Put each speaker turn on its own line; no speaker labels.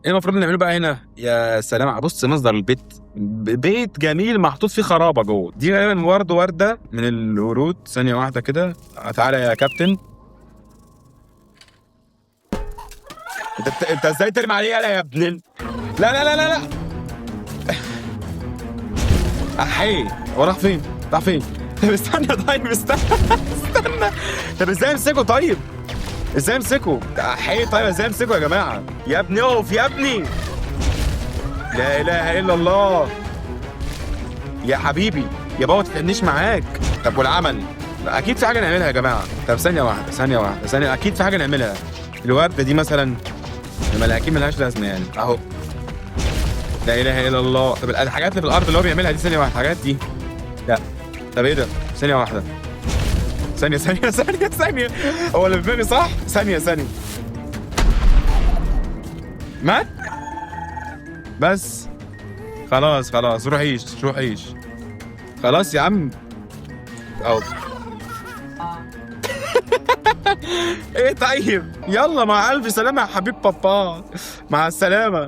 ايه المفروض نعمله بقى هنا؟ يا سلام، بص مصدر البيت، بيت جميل محطوط فيه خرابه جوه. دي غالبا ورد، ورده من الورود. ثانية واحدة كده، تعالى يا كابتن. انت ازاي ترمي عليه يا ابن لا لا لا لا لا. احي، هو راح فين؟ راح فين؟ طب استنى، طيب استنى استنى. طب ازاي امسكه؟ طيب ازاي امسكه؟ احي، طيب ازاي امسكه يا جماعة؟ يا ابني اقف يا ابني. لا اله الا الله. يا حبيبي يا بابا ما تتعبنيش معاك. طب والعمل؟ اكيد في حاجة نعملها يا جماعة. طب ثانية واحدة، ثانية واحدة، ثانية، اكيد في حاجة نعملها. الورده دي مثلا، ما اكيد ملهاش لازمه يعني. اهو. لا اله الا الله. طب الحاجات اللي في الارض اللي هو بيعملها دي، ثانية واحدة، الحاجات دي لا. طب ايه ده؟ ثانية واحدة، ثانية ثانية ثانية ثانية، هو اللي في دماغي صح؟ ثانية ثانية. مات؟ بس خلاص خلاص، روح عيش، روح عيش. خلاص يا عم. اهو. ايه طيب؟ يلا مع الف سلامة يا حبيب بابا، مع السلامة.